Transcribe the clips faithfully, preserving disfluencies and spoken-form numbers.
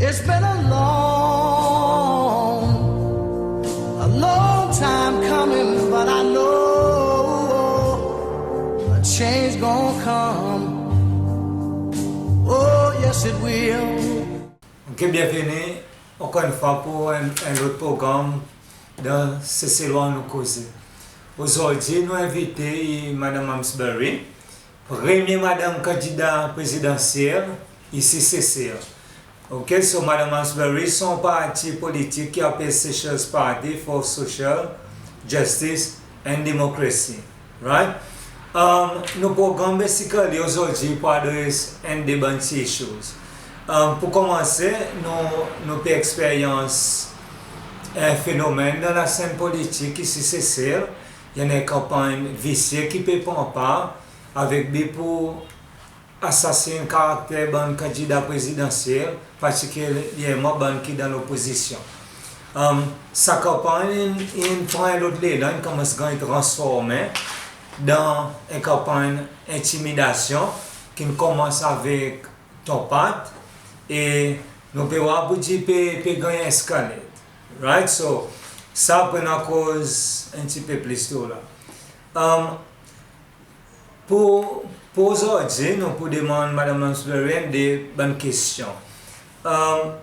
It's been a long, a long time coming, but I know a change gonna come. Oh, yes, it will. Ok, byenveni ankor enn fwa pour enn, enn lot progranm dan Seselwa Nou Koze. Ozordi nou envite i Madanm Amesbury, premye madanm kandida prezidansyel isi Sesel. Ok, so Madanm Amesbury son parti politik ki apel Seychelles Party for Social Justice and Democracy. Right? Um, nou progranm basically ozordi pour adres enn de bann pti issues. Um, pour konmanse, nou, nou pe eksperyans en fenomenn dan lasenn politik isi Sesel. I annan en kanpanny visye ki pe pran par avek bi pour asasin karakter bann kandida prezidansyel, partikilyerman bann ki dan lopozisyon. Um, sa kanpanny in, in pran en lot lelan, in konmans ganny transformen dan en kanpanny entimidasyon ki'n konmans avek tonpat e nou pe war pour dir pe, pe ganny escalate. Right? So, sa apre nou a koz en pti pe plis lo la. Um, pour, pour ozordi, nou pour demann Madanm Amesbury enn de bann kestyon. Um,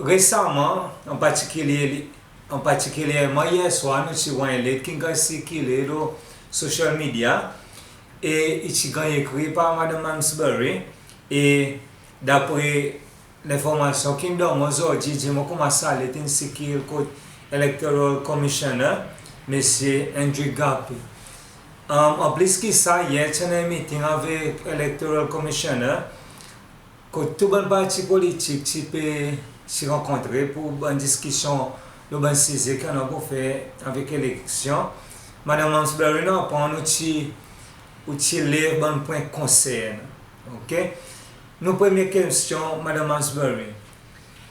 resaman, an partikilye, an partikilyerman yer swar, nou ti war en let ki'n ganny sirkile lo social media e i ti ganny ekri par Madanm Amesbury e dapre lenformasyon ki'n donn mwan ozordi, dir mwan konman sa let in sirkil kot Electoral Commissioner, Msye Andrew Garpy. Um, anplis ki sa, yer ti annan en meeting avek Electoral Commissioner kot tou bann parti politik ti pe, ti rankontre pour bann diskisyon lo bann size ki annan pour fer avek eleksyon. Madanm Amesbury, nou aprann ou ti, ou ti lev bann pwen konsern. Ok? Nou premye kestyon, Madanm Amesbury.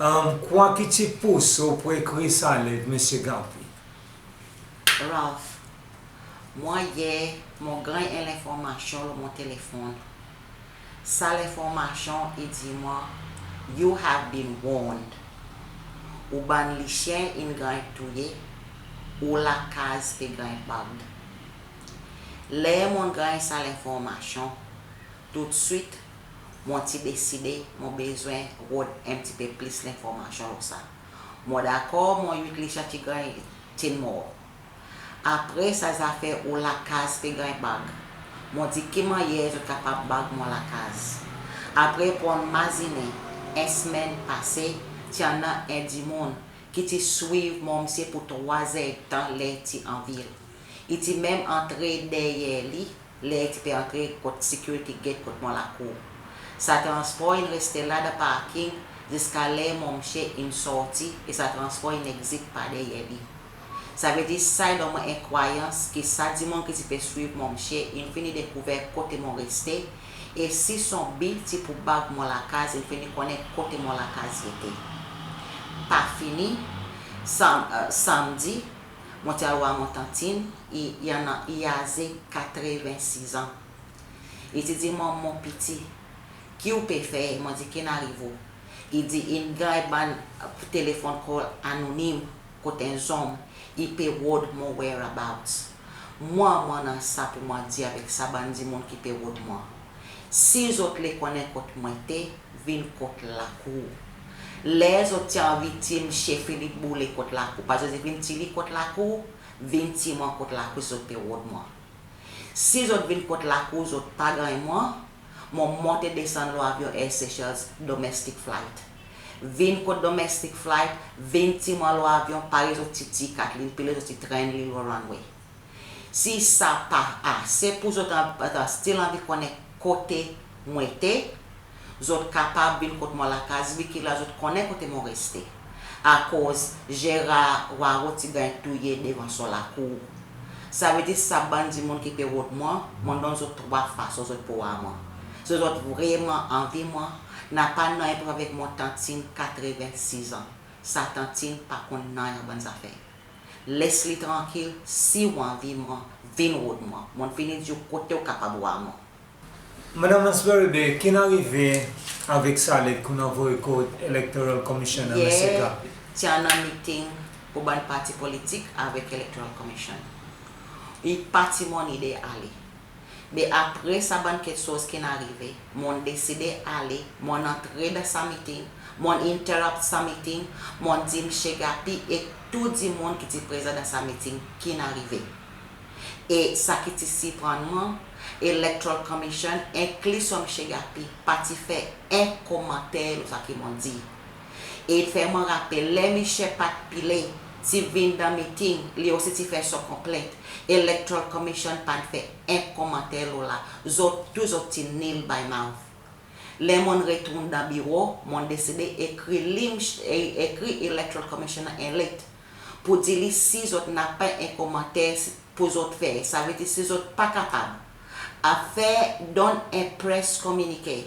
Um, kwa ki ti pous ou pour ekri sa let Msye Garpy? Ralph, mwan yer mon ganny en lenformasyon lo mon telefonn. Sa lenformasyon i dir mwan, "You have been warned." Ou bann lisyen in ganny touye, ou lakaz pe ganny bag. Ler mon ganny sa lenformasyon, toudswit mon ti deside mon bezwen rod en pti pe plis lenformasyon lo sa. Mon dakor mon wit lisyen ti ganny, ti'n mor. Apre sa zafer ou lakaz pe ganny bag, mon dir ki mannyer zot kapab bag mon lakaz. Apre, pou mazinen, en semenn pase, ti annan en dimoun ki ti swiv mon msye pour trwa zerdtan ler ti an vil. I ti menm antre deryer li, ler i ti pe antre kot security gate kot mon lakour. Sa transpor in reste la dan parking ziska ler mon msye in sorti e sa transpor in exit par deryer li. Savedir sa i donn mwan en krwayans ki sa dimoun ki ti pe swiv mon msye in fini dekouver kote mon reste, e si son bi ti pour bag mon lakaz, in fini konnen kote mon lakaz i ete. Pa fini, Sam-, e, Sanmdi, mon ti al war mon tantin, i, i annan, i aze katreven sizan. I ti dir mwan, "Mon piti, ki ou pe fer?" Mon dir, "Ki'n ariv ou?" I dir in ganny bann telephone call anonim kot en zonm i pe rod mon whereabouts. Mwan, mon annan sa pour mwan dir avek sa bann dimoun ki pe rod mwan. Si zot le konnen kot mwan ete, vin kot lakour. Ler zot ti anvi tir Msye Philippe Boulle kot lakour, pa zot ti vin tir li kot lakour, vin tir mwan kot lakour si zot pe rod mwan. Si zot vin kot lakour, zot pa ganny mwan, mon monte desann lo avyon Air Seychelles domestic flight. Vin kot domestic flight, vin tir mwan lo avyon, parey zot ti tir Kathleen Pillay, zot ti trenn li lo runway. Si sa pa ase pour zot an-, an-, still anvi konnen kote mwan ete, zot kapab vin kot mwan lakaz, vi ki la zot konnen kote mon reste. Akoz Gérard Hoareau ti ganny touye devan son lakour. Savedir sa bann dimoun ki pe rod mwan, mon donn zot trwa fason zot pou war mwan. Si zot vreman anvi mwan, napa nanryen pou fer avek mon tantin katreven sizan. Sa tantin pa konn nanryen bann zafer. Les li trankil, si ou anvi mwan, vin rod mwan. Mon'n fini dir ou kote ou kapab war mwan. Madanm Hansberry, be ki'n arive avek sa let ki'n anvoye kot Electoral Commission? Yer, Mesye Gappy, ti annan meeting pour bann parti politik avek Electoral Commission. I pa ti mon ide ale. Be apre sa bann keksoz ki'n arive, mon'n deside ale, mon'n antre dan sa meeting, mon'n interrupt sa meeting, mon'n dir Msye Gappy ek tou dimoun ki ti prezan dan sa meeting ki'n arive. E sa ki ti sirprann mwan, Electoral Commission, enkli son Msye Gappy, pa ti fer en komanter lo sa ki mon'n dir. E i fer mwan rapel, ler Msye Pat Pillay ti vin dan meeting, li osi ti fer son konplent, Electoral Commission pa'n fer en komanter lo la. Zot tou zot ti kneel by mouth. Ler mon'n retourn dan biro, mon'n deside ekri li, e- ekri Electoral Commission en let pour dir li si zot napa en komanter pour zot fer, savedir si zot pa kapab, a fer donn en press communique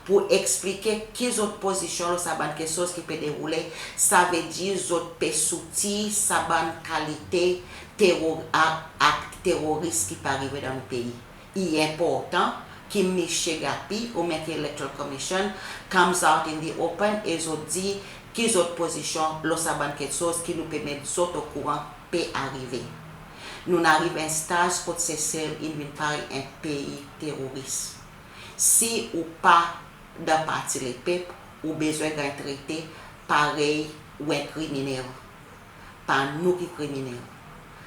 pour eksplike ki zot pozisyon lo sa bann keksoz ki pe deroule, savedir zot pe soutenir sa bann kalite teror- a- akt teroris ki pe arive dan nou pei. I enportan ki Msye Gappy oubyen ki Electoral Commission comes out in the open e zot dir ki zot pozisyon lo sa bann keksoz ki nou pe met zot okouran pe arive. Nou'n ariv en staz kot Sesel in vin parey en pei teroris. Si ou pa dan Parti Lepep, ou bezwen ganny trete parey ou en kriminel. Pa nou ki kriminel.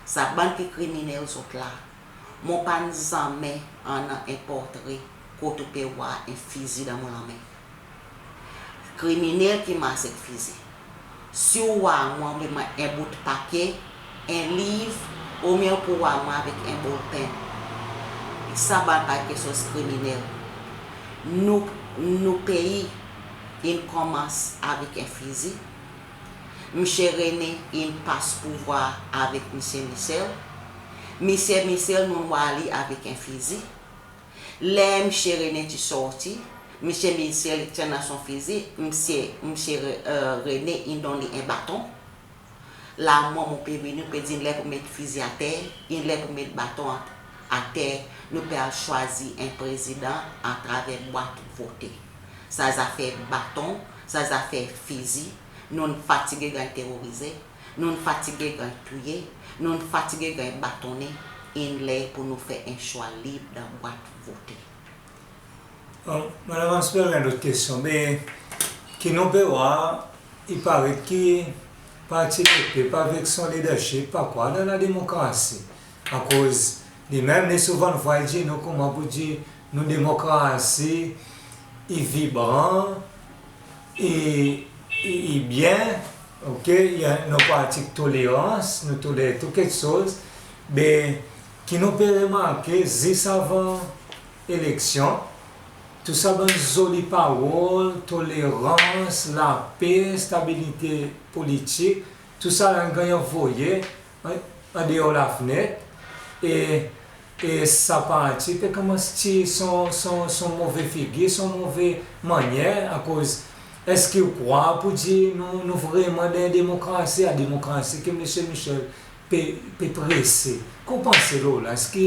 Sa bann ki kriminel zot la. Mon pa'n zanmen annan en portre kot ou pe war en fizi dan mon lanmen. Kriminel ki mars ek fizi. Si ou war mwan avek en bout papye, en liv, oubyen ou pou war mwan avek en bolpen. Sa bann pa keksoz kriminel. Nou, nou pei in konmans avek en fizi. Msye René in pas pouvwar avek Msye Michel. Msye Michel nou'n war li avek en fizi. Ler Msye René ti sorti, Msye Michel ti annan son fizi, Msye, Msye Re- e, René in donn li en baton. La mwan mon pe vini, mon pe dir in ler pou met fizi ater, in ler pou met baton ater, nou pe al swazir en prezidan atraver bwat vote. Sa zafer baton, sa zafer fizi, nou'n fatige ganny terorize, nou'n fatige ganny touye, nou'n fatige ganny batonnen, in ler pour nou fer en swa lib dan bwat vote. Bon, Madanm Hansberry, en lot kestyon. Be ki nou pe war, i paret ki Parti Lepep avek son leadership pa krwar dan la demokrasi. Akoz li menm li souvan fwa i dir nou konman pou dir nou demokrasi i vibran, i, i, i byen, ok, i annan pratik tolerans, nou toler tou keksoz. Be ki nou pe remarke zis avan eleksyon, tou sa bann zoli parol, tolerans, lape, stabilite politik, tou sa la in ganny anvoye an, an deor lafnet, e, e sa parti pe konmans tir son, son, son move figir, son move mannyer, akoz eski ou krwar pou dir nou, nou vreman dan en demokrasi, a demokrasi ki Msye Michel pe, pe prese. Ki ou panse lo la? Eski,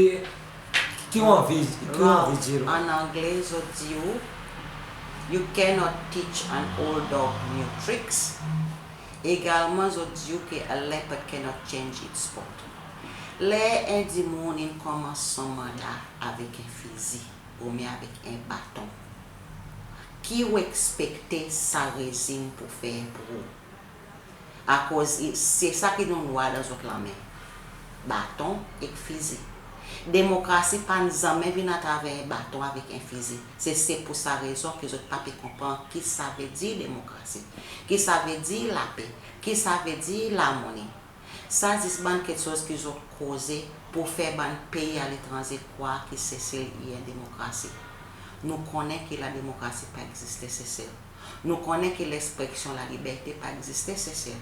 ki ou anvi, ki ou anvi dir lo la? An angle zot dir ou, you cannot teach an old dog new tricks. Egalman zot dir ou ke a leopard cannot change its spot. Ler en dimoun in konmans son manda avek en fizi oubyen avek en baton, ki ou ekspekte sa rezim pou fer pour ou? Akoz i, se sa ki nou'n war dan zot lanmen. Baton ek fizi. Demokrasi pa'n zanmen vin atraver en baton avek en fizi. Se, se pour sa rezon ki zot pa pe konpran ki sa vedir demokrasi. Ki sa vedir lape. Ki sa vedir larmoni. Sa zis bann keksoz ki zot koze pour fer bann pei aletranze krwar ki Sesel i en demokrasi. Nou konnen ki la demokrasi pa egziste Sesel. Nou konnen ki lekspresyon, laliberte pa egziste Sesel.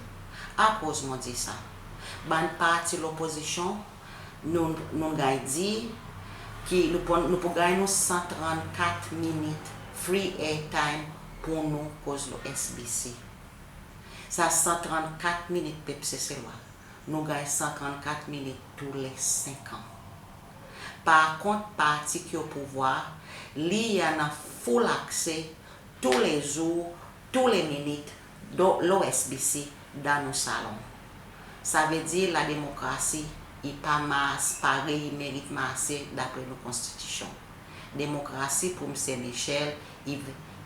Akoz mon dir sa? Bann parti lopozisyon, nou, nou ganny dir ki nou pou, nou pou ganny nou san trannkat minit free airtime pour nou koz lo SBC. Sa san trannkat minit pep Seselwa, nou ganny san trannkat minit tou le senk an. Par kont, parti ki o pouvwar, li i annan full akse tou le zour, tou le minit, dan lo S B C, dan nou salon. Savedir la demokrasi i pa mars, parey i merit marse dapre nou Konstitisyon. Demokrasi pour Msye Michel, i,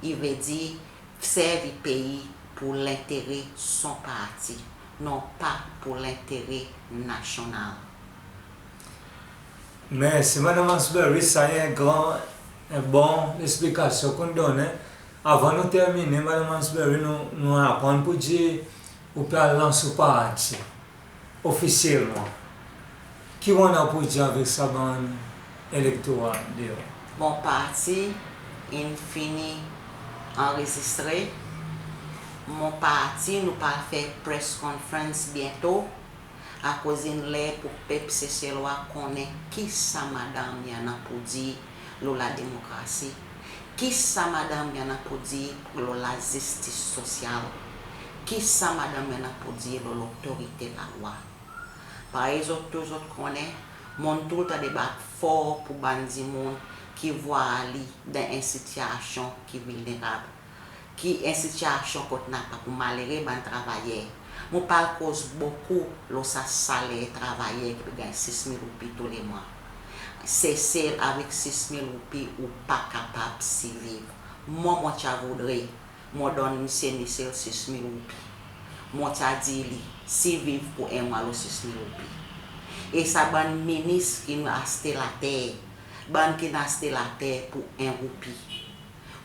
i vedir servi pei pour lentere son parti, non pa pour lentere nasyonal. Mersi, Madanm Hansberry, sa i en gran, en bon leksplikasyon ki ou'n donnen. Avan nou terminen, Madanm Hansberry, nou, nou aprann pour dir ou pe al lans ou parti ofisyelman. Ki ou annan pour dir avek sa bann elektora deor? Mon parti in fini anrezistre. Mon parti, nou pe al fer press conference byento, akoz in ler pour pep Seselwa konnen kisa madanm i annan pour dir lo la demokrasi, kisa madanm i annan pour dir lo lazistis sosyal, kisa madanm i annan pour dir lo lotorite lalwa. Parey zot tou zot konnen, mon'n toultan debat for pour bann dimoun ki vwar li dan en sitiyasyon ki vilnerab, ki en sitiyasyon kot napa pour malere bann travayer. Mon pa al koz bokou lo sa saler travayer ki pe ganny sis mil roupi tou le mwan. Sesel avek sis mil roupi ou pa kapab sirviv. Mwan mon ti a voudre, mon donn Msye Michel sis mil roupi. Mon ti a dir li, sirviv pour en mwan lo sis mil roupi. E sa bann minis ki'n aste later, bann ki'n aste later pour en roupi.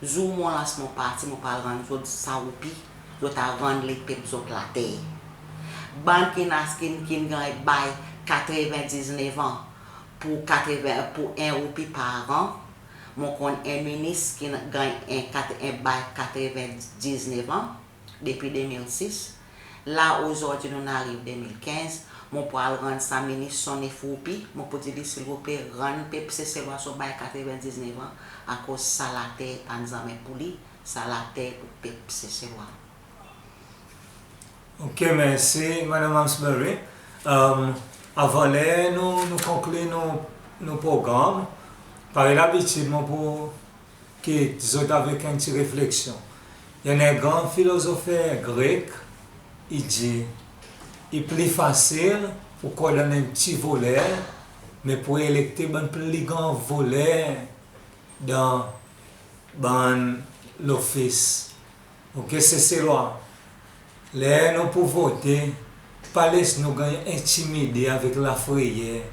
Zour mon lans mon parti, mon pe al rann zot sa roupi, zot a rann lepep zot later. Bann ki'n as, ki'n, ki'n ganny bay katreven diznef an pour katreven, pour en roupi par an, mon konn en minis ki'n ganny en kat, en bay katreven diznef an depi de mil sis. La ozordi nou'n ariv de mil kenz, mon pou al rann sa minis son nef roupi, mon pou dir li, silvouple, rann pep Seselwa son bay katreven diznef an, akoz sa later pa'n zanmen pour li, sa later pour pep Seselwa. Ok, mersi, Madanm Hansberry. Avan ler nou, nou konklir nou, nou progranm, parey labitid, mon pou kit zot avek en pti refleksyon. I annan en gran filozofer grek, i dir, i pli fasil pour kondann en pti voler, me pour elekte bann pli gran voler dan bann lofis. Ok, Seselwa, ler nou pou vote, pa les nou ganny entimide avek lafreyer.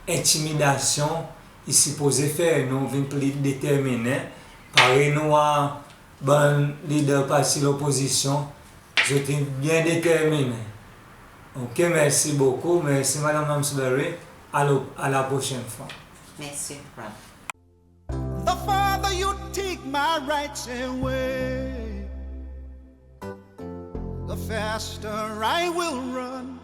Entimidasyon i sipoze fer nou vin pli determinen, parey nou war bann lider parti lopozisyon, zot in byen determinen. Ok, mersi bokou, mersi Madanm Hansberry, a la, a la prosenn fwa. Mersi, Ralph. The farther you take my rights away, the faster I will run.